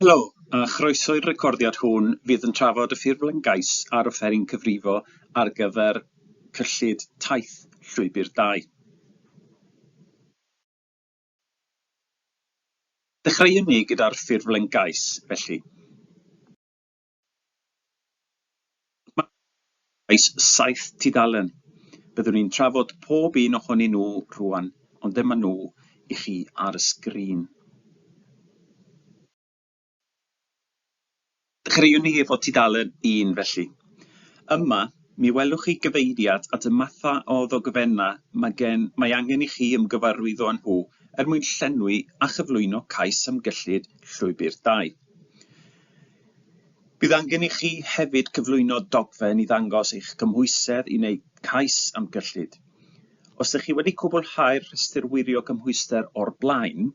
Helo, a chroeso i'r recordiad hwn fydd yn trafod y ffurflen gais a'r offeryn cyfrifo ar gyfer cyllid Taith Llwybr 2. Dechreuwn ni gyda'r ffurflen gais, felly. Mae gais saith tudalen. Byddwn ni'n trafod pob un ohonyn nhw rŵan, ond dyma nhw i chi ar y sgrin. Dechreuwn ni efo tudalen 1 felly. Yma, mi welwch chi gyfeiriad at y mathau o ddogfennau mae, gen, mae angen i chi ymgyfarwyddo â nhw er mwyn llenwi a chyflwyno cais am gyllid Llwybr 2. Bydd angen i chi hefyd cyflwyno dogfen i ddangos eich cymhwysedd i wneud cais am gyllid. Os ydych chi wedi cwblhau'r rhestr wirio cymhwyster o'r blaen,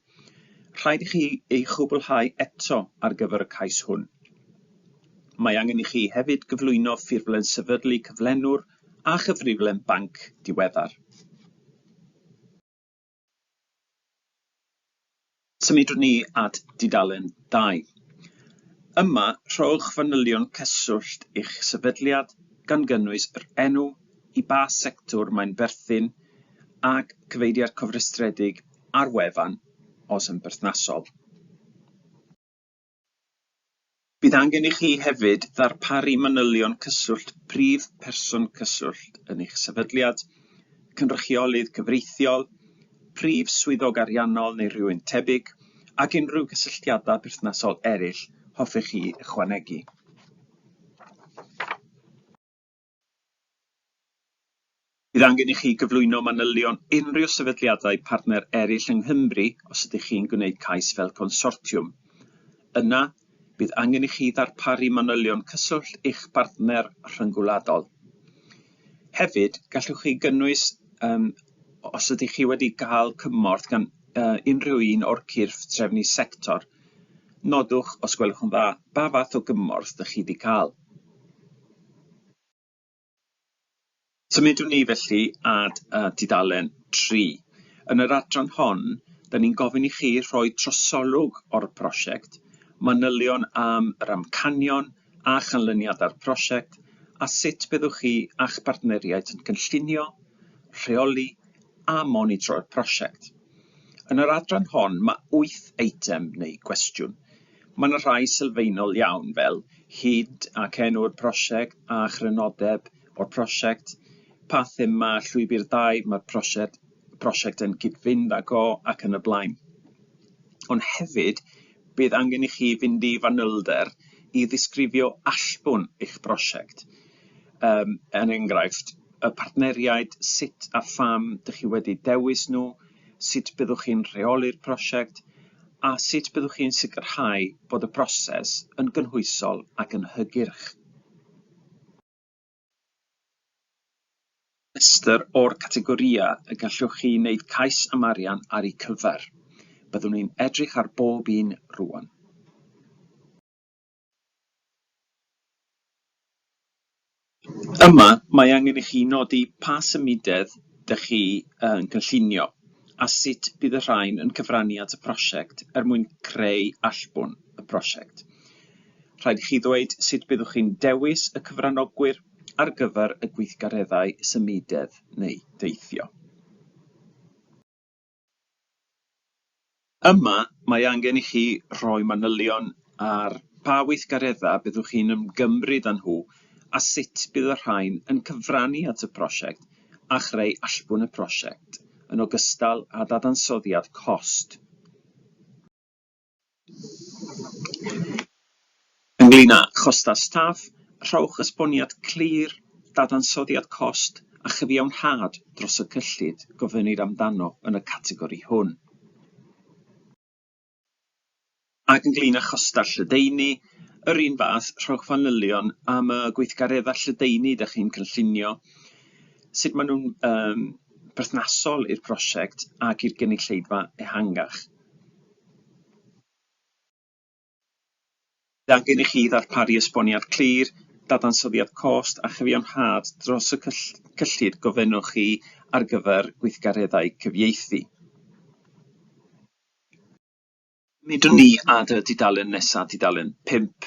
rhaid i chi ei chwblhau eto ar gyfer y cais hwn. Mae angen i chi hefyd gyflwyno ffurflen sefydlu cyflenwr a chyfriflen banc diweddar. Symudwn ni at dudalen 2. Yma, rhowch fanylion cyswllt eich sefydliad, gan gynnwys yr enw, i ba sector mae'n berthyn, ac cyfeiriad cofrestredig a'r wefan, os yn berthnasol. Bydd angen i chi hefyd ddarparu manylion cyswllt prif person cyswllt yn eich sefydliad, cynrychiolydd cyfreithiol, prif swyddog ariannol neu rhywun tebyg, ac unrhyw gysylltiadau perthnasol eraill hoffech chi ychwanegu. Bydd angen i chi gyflwyno manylion unrhyw sefydliadau partner eraill yng Nghymru os ydych chi'n gwneud cais fel consortiwm. Yna, bydd angen i chi ddarparu manylion cyswllt eich partner rhyngwladol. Hefyd, gallwch chi gynnwys um, os ydych chi wedi cael cymorth gan uh, unrhyw un o'r cyrff trefnu sector. Nodwch, os gwelwch yn dda, ba fath o gymorth ydych chi wedi cael. Symudwn ni felly at uh, tudalen 3. Yn yr adran hon, da ni'n gofyn i chi rhoi trosolwg o'r prosiect, manylion am yr amcanion a chanlyniadau'r prosiect, a sut byddwch chi a'ch partneriaid yn cynllunio, rheoli a monitro'r prosiect. Yn yr adran hon mae 8 eitem neu gwestiwn. Mae yna rhai sylfaenol iawn fel hyd ac enw'r prosiect a chrynodeb o'r prosiect, pa thema llwybr 2 mae'r prosiect, prosiect yn cyd-fynd ag o ac yn y blaen. Ond hefyd, bydd angen i chi fynd i fanylder i ddisgrifio allbwn eich prosiect. Um, er enghraifft, y partneriaid, sut a pham dych chi wedi dewis nhw, sut byddwch chi'n rheoli'r prosiect, a sut byddwch chi'n sicrhau bod y broses yn gynhwysol ac yn hygyrch? Rhestr o'r categorïau y gallwch chi wneud cais am arian ar eu cyfer. Byddwn ni'n edrych ar bob un rŵan. Yma, mae angen i chi nodi pa symudedd dych chi yn cynllunio a sut bydd y rhain yn cyfrannu at y prosiect er mwyn creu allbwn y prosiect. Rhaid i chi ddweud sut byddwch chi'n dewis y cyfranogwyr ar gyfer y gweithgareddau symudedd neu deithio. Yma, mae angen i chi rhoi manylion ar pa weithgareddau byddwch chi'n ymgymryd â nhw a sut bydd y rhain yn cyfrannu at y prosiect a chreu allbwn y prosiect, yn ogystal â dadansoddiad cost. Ynglŷn â chostau staff, rhowch esboniad clir, dadansoddiad cost a chyfiawnhad dros y cyllid gofynnir amdano yn y categori hwn. Ac ynglŷn â chostau lledaenu, yr un fath, rhowch fanylion am y gweithgareddau lledaenu dach chi'n cynllunio, sut maen nhw'n um, berthnasol i'r prosiect ac i'r gynulleidfa ehangach. Bydd angen i chi ddarparu esboniad clir, dadansoddiad cost a chyfiawnhad dros y cyllid gofynnwch chi ar gyfer gweithgareddau cyfieithu. Symudwn ni at y dudalen nesaf, tudalen 5.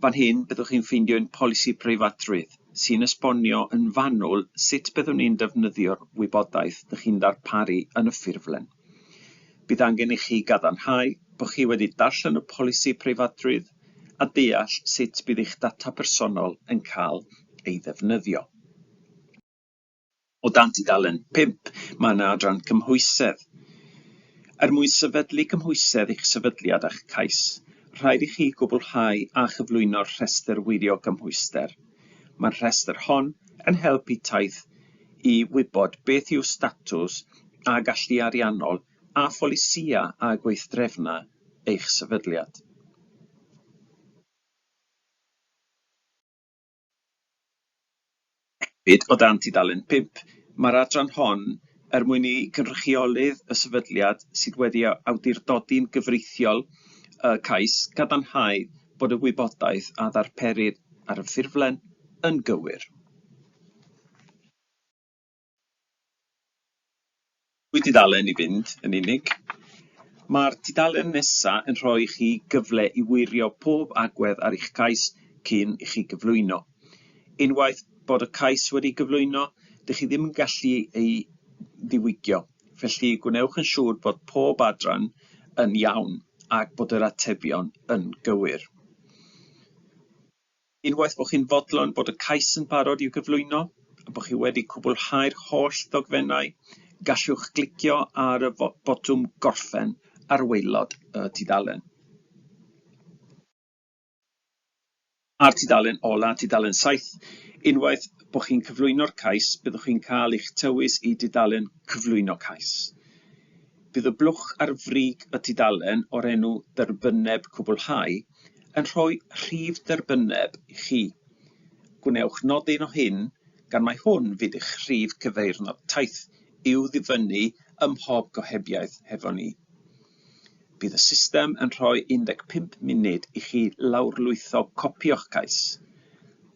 Fan hyn, byddwch chi'n ffeindio ein polisi preifatrwydd, sy'n esbonio yn fanwl sut byddwn ni'n defnyddio'r wybodaeth dych chi'n ddarparu yn y ffurflen. Bydd angen i chi gadarnhau bod chi wedi darllen y polisi preifatrwydd a deall sut bydd eich data personol yn cael ei ddefnyddio. O dan tudalen 5, mae yna adran cymhwysedd. Er mwyn sefydlu cymhwysedd i'ch sefydliad a'ch cais, rhaid i chi gwblhau a chyflwyno'r rhestr wirio cymhwyster. Mae'r rhestr hon yn helpu Taith i wybod beth yw statws a gallu ariannol a pholisïau a gweithdrefnau eich sefydliad. Hefyd, o dan tudalen 5, mae'r adran hon er mwyn i gynrychiolydd y sefydliad sydd wedi awdurdodi'n gyfreithiol y cais gadarnhau bod y wybodaeth a ddarperir ar y ffurflen yn gywir. Dwy dudalen i fynd yn unig. Mae'r tudalen nesaf yn rhoi i chi gyfle i wirio pob agwedd ar eich cais cyn i chi gyflwyno. Unwaith bod y cais wedi gyflwyno, dych chi ddim yn gallu ei ddiwygio, felly gwnewch yn siŵr bod pob adran yn iawn ac bod yr atebion yn gywir. Unwaith bod chi'n fodlon bod y cais yn barod i'w gyflwyno a bod chi wedi cwblhau'r holl ddogfennau, gallwch glicio ar y botwm Gorffen ar waelod y tudalen. A'r tudalen ola, tudalen 7, unwaith bod chi'n cyflwyno'r cais, byddwch chi'n cael eich tywys i dudalen Cyflwyno Cais. Bydd y blwch ar frig y tudalen o'r enw Derbynneb Cwblhau yn rhoi rhif derbynneb i chi. Gwnewch nodyn o hyn gan mai hwn fydd eich rhif cyfeirnod taith i'w ddifynnu ym mhob gohebiaeth hefo ni. Bydd y system yn rhoi 15 munud i chi lawrlwytho copi o'ch cais.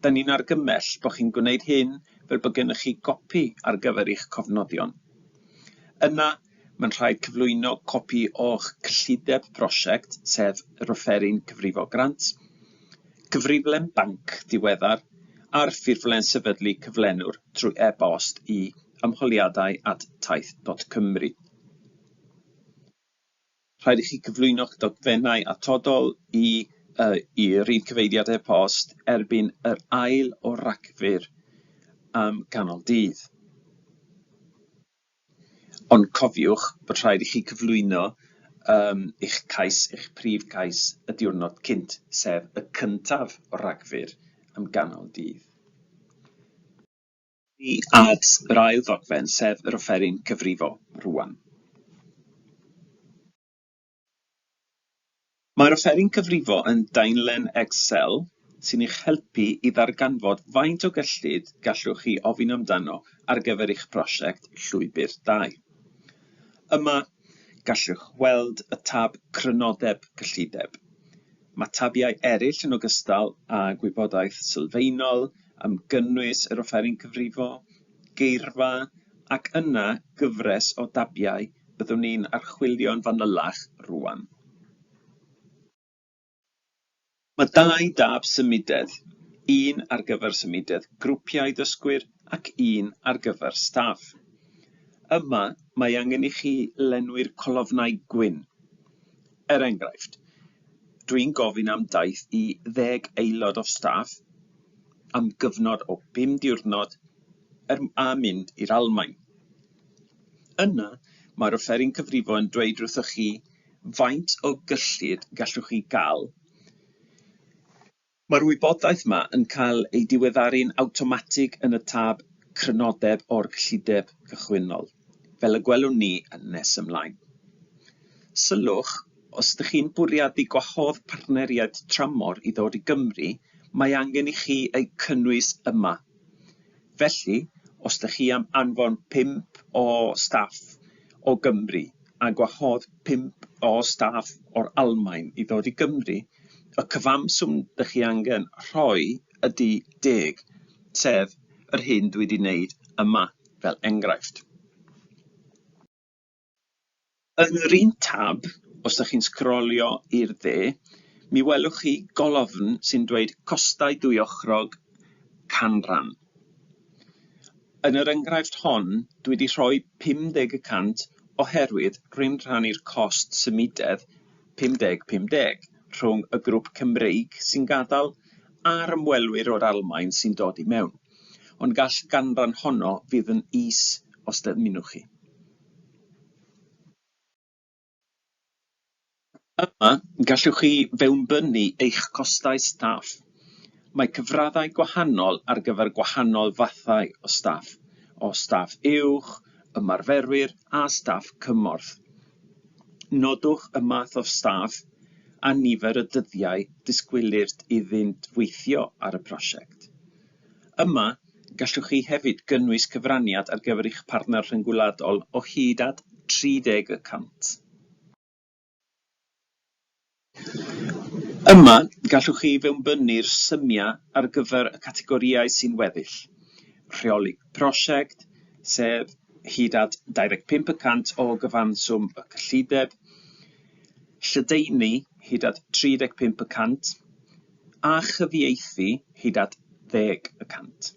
Da ni'n argymell bod chi'n gwneud hyn fel bod gennych chi gopi ar gyfer eich cofnodion. Yna, Mae'n rhaid cyflwyno copi o'ch cyllideb prosiect, sef yr offeryn cyfrifo grant, cyfriflen banc diweddar, a'r ffurflen sefydlu cyflenwr trwy e-bost i ymholiadau@taith.cymru. Rhaid i chi gyflwyno'ch dogfennau atodol i uh, i'r un cyfeiriad e-bost erbyn yr ail o Ragfyr am ganol dydd. Ond cofiwch bod rhaid i chi cyflwyno yym eich cais, eich prif cais, y diwrnod cynt, sef y cyntaf o Ragfyr am ganol dydd. Ni at yr ail ddogfen, sef yr offeryn cyfrifo rŵan. Mae'r offeryn cyfrifo yn daenlen Excel sy'n eich helpu i ddarganfod faint o gyllid gallwch chi ofyn amdano ar gyfer eich prosiect Llwybr 2. Yma, gallwch weld y tab Crynodeb Cyllideb. Mae tabiau eraill yn ogystal â gwybodaeth sylfaenol am gynnwys yr offeryn cyfrifo, geirfa ac yna gyfres o dabiau Byddwn ni'n archwilio'n fanylach rŵan. Mae dau dab symudedd, un ar gyfer symudedd grwpiau dysgwyr ac un ar gyfer staff. Yma, mae angen i chi lenwi'r colofnau gwyn. Er enghraifft, dwi'n gofyn am daith i ddeg aelod o staff am gyfnod o bum diwrnod er, a mynd i'r Almaen. Yna, mae'r offeryn cyfrifo yn dweud wrthoch chi faint o gyllid gallwch chi gael. Mae'r wybodaeth yma yn cael ei diweddaru'n awtomatig yn y tab Crynodeb o'r Gyllideb Cychwynnol, fel y gwelwn ni yn nes ymlaen. Sylwch, os ydych chi'n bwriadu gwahodd partneriaid tramor i ddod i Gymru, mae angen i chi eu cynnwys yma. Felly, os dych chi am anfon pump o staff o Gymru a gwahodd pump o staff o'r Almaen i ddod i Gymru, y cyfanswm dych chi angen rhoi ydy deg, sef yr hyn dwi 'di wneud yma fel enghraifft. Yn yr un tab, Os ydych chi'n sgrolio i'r dde, mi welwch chi golofn sy'n dweud costau dwyochrog canran. Yn yr enghraifft hon, dwi wedi rhoi 50 y cant oherwydd rwy'n rhannu'r cost symudedd 50-50 rhwng y grŵp Cymreig sy'n gadael a'r ymwelwyr o'r Almaen sy'n dod i mewn. Ond gall ganran honno fydd yn is os dymunwch chi. Yma, gallwch chi fewnbynnu eich costau staff. Mae cyfraddau gwahanol ar gyfer gwahanol fathau o staff, o staff uwch, ymarferwyr a staff cymorth. Nodwch y math o staff a nifer y dyddiau disgwylir iddynt weithio ar y prosiect. Yma, gallwch chi hefyd gynnwys cyfraniad ar gyfer eich partner rhyngwladol o hyd at 30 y cant. Yma, gallwch chi fewnbynnu'r symiau ar gyfer y categorïau sy'n weddill. Rheoli prosiect, sef hyd at 25 y cant o gyfanswm y cyllideb, lledaenu hyd at 35 y cant, a chyfieithu hyd at 10 y cant.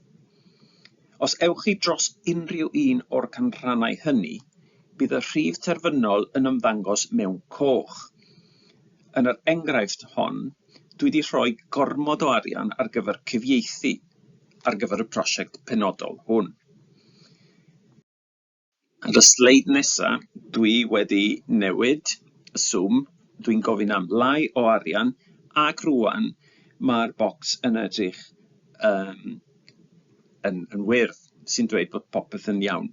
Os ewch chi dros unrhyw un o'r canrannau hynny, bydd y rhif terfynol yn ymddangos mewn coch. Yn yr enghraifft hon, dwi wedi rhoi gormod o arian ar gyfer cyfieithu ar gyfer y prosiect penodol hwn. Ar y sleid nesa, dwi wedi newid y swm, dwi'n gofyn am lai o arian, ac rŵan mae'r bocs yn edrych um, yn, yn wyrdd, sy'n dweud bod popeth yn iawn.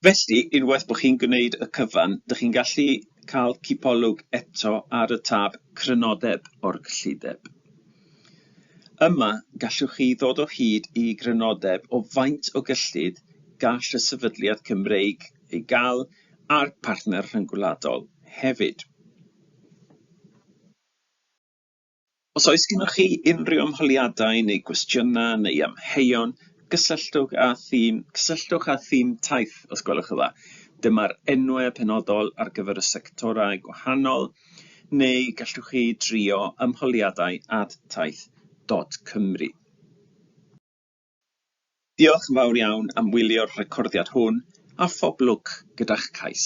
Felly, unwaith bod chi'n gwneud y cyfan, dych chi'n gallu cael cipolwg eto ar y tab Crynodeb o'r Cyllideb. Yma, gallwch chi ddod o hyd i grynodeb o faint o gyllid gall y Sefydliad Cymreig ei gael a'r partner rhyngwladol hefyd. Os oes gennych chi unrhyw ymholiadau neu gwestiynau neu amheuon, gysylltwch â thîm, cysylltwch â thîm Taith os gwelwch yn dda. Dyma'r enwau penodol ar gyfer y sectorau gwahanol, neu gallwch chi drio ymholiadau at taith.cymru. Diolch yn fawr iawn am wylio'r recordiad hwn, a phob lwc gyda'ch cais.